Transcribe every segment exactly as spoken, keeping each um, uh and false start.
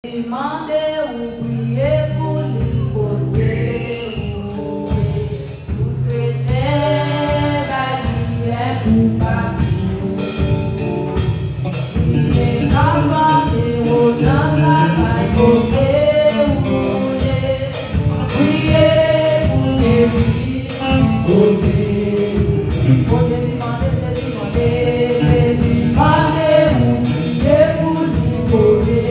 Li mande ou priye pou li kote ou ye. Tout kretyen bay priyè pou papi ou. Priye nan fanmi ou, nan travay kote ou ye. Priye pou Jezi. Kote ou ye. Bon, Jezi mande, Jezi mande, Jezi mande ou priye pou li kote ou ye.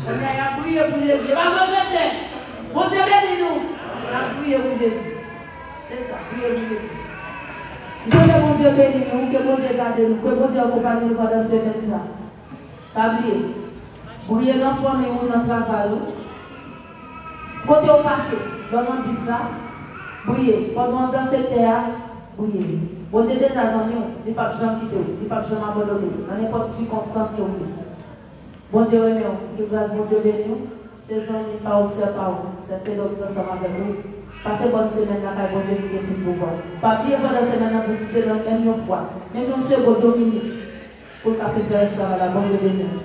Kounye a y ap priye pou Jezi. E pa mwen k rete. Bondye beni nou. N ap priye pou Jezi. Se sa, priye pou Jezi. M swete Bondye beni nou, ke Bondye gade nou, ke Bondye akonpanye nou pandan semèn sa. Pa bliye, priye nan fanmi w, nan travay ou. Kote w pase, nan nan bis la, priye. Pandan w nan sektè a, priye. Bondye deja zanmi w, li p ap janm kite w, li p ap janm abandone w, nan nenpòt sikonstans ke w ye. Bondye renmen w, ke gras Bondye beni w. Se zanmi pa w, sè pa w, sè Fedot ki ansanm avèk ou. Pase bòn semèn lakay Bondye ki gen tout pouvwa. Pa bliye pandan semèn nan pou site l menm yon fwa, menm yon segonn, yon minit, pou l ka fin fè rès travay la. Bondye beni w.